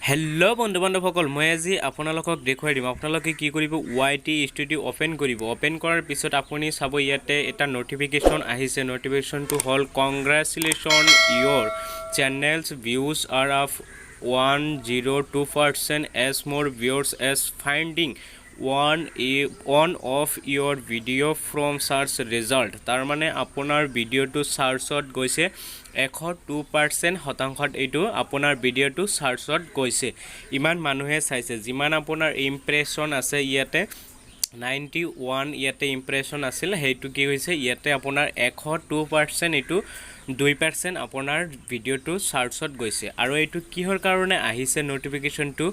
Hello' বন্ধু বান্ধৱসকল, মই আজি আপোনালোকক দেখুৱাই দিম আপোনালোকে কি কৰিব। ৱাই টি ষ্টুডিঅ' অ'পেন কৰিব। অ'পেন কৰাৰ পিছত আপুনি চাব ইয়াতে এটা ন'টিফিকেশ্যন আহিছে। ন'টিফিকেশ্যনটো হ'ল, "Congratulation, your channel's views are up 102% as more viewers as finding one of your video from search result." তাৰমানে আপোনাৰ ভিডিঅ'টো চাৰ্চত গৈছে 102% শতাংশত। এইটো আপোনাৰ ভিডিঅ'টো চাৰ্চত গৈছে, ইমান মানুহে চাইছে। যিমান আপোনাৰ ইমপ্ৰেশ্যন আছে, ইয়াতে 91 ইয়াতে ইমপ্ৰেশ্যন আছিল, সেইটো কি হৈছে, ইয়াতে আপোনাৰ 102%, এইটো 2% আপোনাৰ ভিডিঅ'টো চাৰ্চত গৈছে। আৰু এইটো কিহৰ কাৰণে আহিছে ন'টিফিকেশ্যনটো,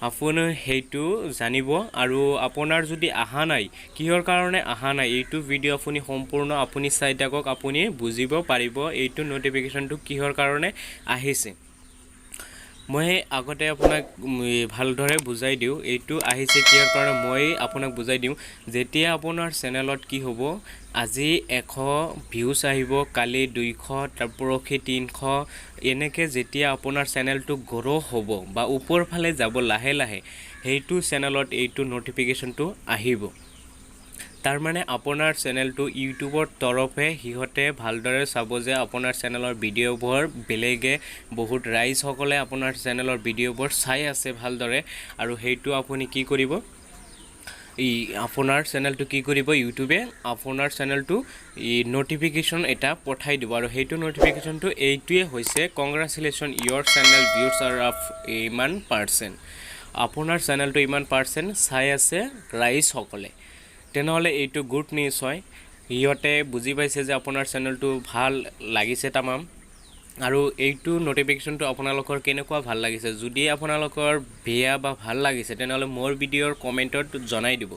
আপুনি সেইটো জানিব। আৰু আপোনাৰ যদি অহা নাই, কিহৰ কাৰণে অহা নাই, এইটো ভিডিঅ' আপুনি সম্পূৰ্ণ আপুনি চাই থাকক, আপুনি বুজিব পাৰিব এইটো ন'টিফিকেশ্যনটো কিহৰ কাৰণে আহিছে। মই আগতে আপোনাক ভালদৰে বুজাই দিওঁ, এইটো আহিছে কিহৰ কাৰণে। মই আপোনাক বুজাই দিওঁ, যেতিয়া আপোনাৰ চেনেলত কি হ'ব, আজি 100 ভিউজ আহিব, কালি 200, তাৰ পৰহি 300, এনেকৈ যেতিয়া আপোনাৰ চেনেলটো গ্ৰ' হ'ব বা ওপৰ ফালে যাব লাহে লাহে, সেইটো চেনেলত এইটো ন'টিফিকেশ্যনটো আহিব। তাৰমানে আপোনাৰ চেনেলটো ইউটিউবৰ তৰফে সিহঁতে ভালদৰে চাব যে আপোনাৰ চেনেলৰ ভিডিঅ'বোৰ বেলেগে বহুত ৰাইজসকলে আপোনাৰ চেনেলৰ ভিডিঅ'বোৰ চাই আছে ভালদৰে। আৰু সেইটো আপুনি কি কৰিব, ই আপোনাৰ চেনেলটো কি কৰিব, ইউটিউবে আপোনাৰ চেনেলটো ই ন'টিফিকেশ্যন এটা পঠাই দিব। আৰু সেইটো ন'টিফিকেশ্যনটো এইটোৱে হৈছে, "Congratulation, your channel views are up ইমান পাৰ্চেণ্ট।" আপোনাৰ চেনেলটো ইমান পাৰ্চেণ্ট চাই আছে ৰাইজসকলে। তেনেহ'লে এইটো গুড নিউজ হয়। সিহঁতে বুজি পাইছে যে আপোনাৰ চেনেলটো ভাল লাগিছে তামাম। আৰু এইটো ন'টিফিকেশ্যনটো আপোনালোকৰ কেনেকুৱা ভাল লাগিছে? যদি আপোনালোকৰ বেয়া বা ভাল লাগিছে, তেনেহ'লে মোৰ ভিডিঅ'ৰ কমেণ্টত জনাই দিব।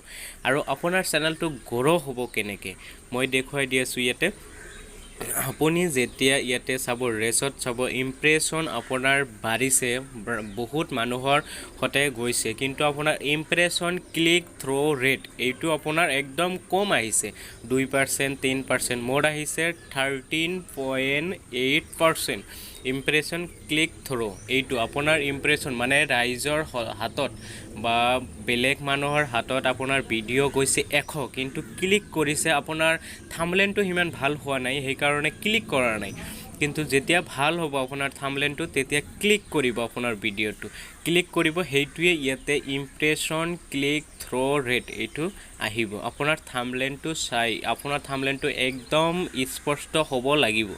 আৰু আপোনাৰ চেনেলটো গ্ৰ' হ'ব কেনেকৈ, মই দেখুৱাই দি আছোঁ। ইয়াতে আপুনি যেতিয়া ইয়াতে চাব, ৰেচত চাব, ইমপ্ৰেশ্যন আপোনাৰ বাঢ়িছে, বহুত মানুহৰ সতে গৈছে, কিন্তু আপোনাৰ ইমপ্ৰেশ্যন ক্লিক থ্ৰ' ৰেট এইটো আপোনাৰ একদম কম আহিছে, 2%, 3%। মোৰ আহিছে 13.8% impression click through. এইটো আপোনাৰ ইমপ্ৰেশ্যন মানে ৰাইজৰ হাতত বা বেলেগ মানুহৰ হাতত আপোনাৰ ভিডিঅ' গৈছে 100, কিন্তু ক্লিক কৰিছে, আপোনাৰ থামলেনটো সিমান ভাল হোৱা নাই, সেইকাৰণে ক্লিক কৰা নাই। কিন্তু যেতিয়া ভাল হ'ব আপোনাৰ থামলেনটো, তেতিয়া ক্লিক কৰিব, আপোনাৰ ভিডিঅ'টো ক্লিক কৰিব। সেইটোৱে ইয়াতে ইমপ্ৰেশ্যন ক্লিক থ্ৰ' ৰেট এইটো আহিব। আপোনাৰ থামলেনটো চাই, আপোনাৰ থামলেনটো একদম স্পষ্ট হ'ব লাগিব।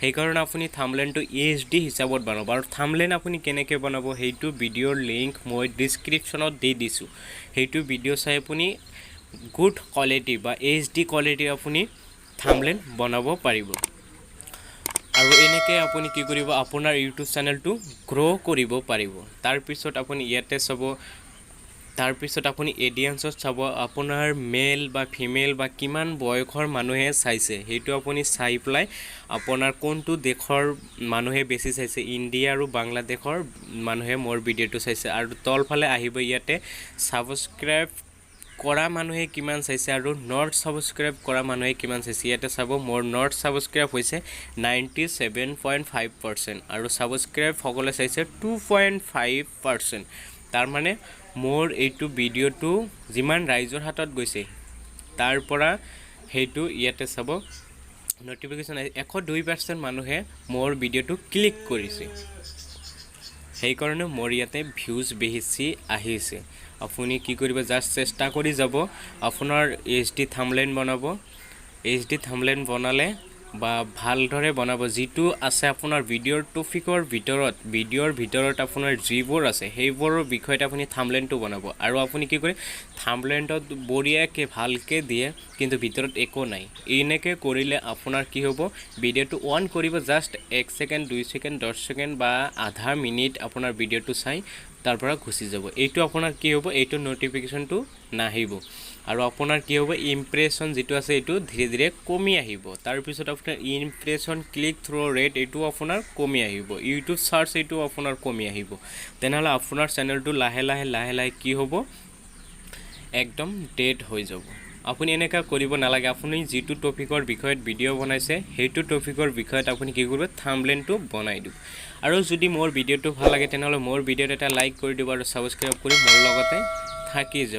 সেইকাৰণে আপুনি থামলেনটো এইচডি হিচাপত বনাব। আৰু থামলেন আপুনি কেনেকৈ বনাব, সেইটো ভিডিঅ'ৰ লিংক মই ডিছক্ৰিপশ্যনত দি দিছোঁ। সেইটো ভিডিঅ' চাই আপুনি গুড কোৱালিটি বা এইচডি কোৱালিটি আপুনি থামলেন বনাব পাৰিব। আৰু এনেকৈ আপুনি কি কৰিব, আপোনাৰ ইউটিউব চেনেলটো গ্ৰ' কৰিব পাৰিব। তাৰপিছত আপুনি ইয়াতে চাব, তাৰপিছত আপুনি এডিয়েঞ্চত চাব, আপোনাৰ মেল বা ফিমেল বা কিমান বয়সৰ মানুহে চাইছে, সেইটো আপুনি চাই পেলাই আপোনাৰ কোনটো দেশৰ মানুহে বেছি চাইছে। ইণ্ডিয়া আৰু বাংলাদেশৰ মানুহে মোৰ ভিডিঅ'টো চাইছে। আৰু তলফালে আহিব, ইয়াতে ছাবস্ক্ৰাইব কৰা মানুহে কিমান চাইছে আৰু not subscribe কৰা মানুহে কিমান চাইছে। ইয়াতে চাব, মোৰ not subscribe হৈছে 97.5% আৰু ছাবস্ক্ৰাইব সকলে চাইছে 2.5%। তাৰমানে মোৰ এইটো ভিডিঅ'টো যিমান ৰাইজৰ হাতত গৈছে, তাৰ পৰা সেইটো ইয়াতে চাব, ন'টিফিকেশ্যন 102% মানুহে মোৰ ভিডিঅ'টো ক্লিক কৰিছে। সেইকাৰণে মোৰ ইয়াতে ভিউজ বেছি আহিছে। আপুনি কি কৰিব, জাষ্ট চেষ্টা কৰি যাব, আপোনাৰ এইচডি থামলেন বনাব। এইচডি থামলেন বনালে বা ভালদৰে বনাব, যিটো আছে আপোনাৰ ভিডিঅ'ৰ টপিকৰ ভিতৰত, ভিডিঅ'ৰ ভিতৰত আপোনাৰ যিবোৰ আছে, সেইবোৰৰ বিষয়ত আপুনি থামলেনটো বনাব। আৰু আপুনি কি কৰে, থামলেনটোত বঢ়িয়াকৈ ভালকৈ দিয়ে, কিন্তু ভিতৰত একো নাই। এনেকৈ কৰিলে আপোনাৰ কি হ'ব, ভিডিঅ'টো অন কৰিব, জাষ্ট 1 ছেকেণ্ড, 2 ছেকেণ্ড, 10 ছেকেণ্ড বা আধা মিনিট আপোনাৰ ভিডিঅ'টো চাই তাৰ পৰা গুচি যাব। এইটো আপোনাৰ কি হ'ব, এইটো ন'টিফিকেশ্যনটো নাহিব। আৰু আপোনাৰ কি হ'ব, ইমপ্ৰেশ্যন যিটো আছে, এইটো ধীৰে ধীৰে কমি আহিব। তাৰপিছত আপোনাৰ ইমপ্ৰেশ্যন ক্লিক থ্ৰ' ৰেট এইটো আপোনাৰ কমি আহিব। ইউটিউব চাৰ্চ এইটো আপোনাৰ কমি আহিব। তেনেহ'লে আপোনাৰ চেনেলটো লাহে লাহে লাহে লাহে কি হ'ব, একদম ডেড হৈ যাব। আপুনি এনেকুৱা কৰিব নালাগে। আপুনি যিটো টপিকৰ বিষয়ত ভিডিঅ' বনাইছে, সেইটো টপিকৰ বিষয়ত আপুনি কি কৰিব, থাম্বনেইলটো বনাই দিব। আৰু যদি মোৰ ভিডিঅ'টো ভাল লাগে, তেনেহ'লে মোৰ ভিডিঅ'ত এটা লাইক কৰি দিব আৰু ছাবস্ক্ৰাইব কৰি মোৰ লগতে থাকি যাব।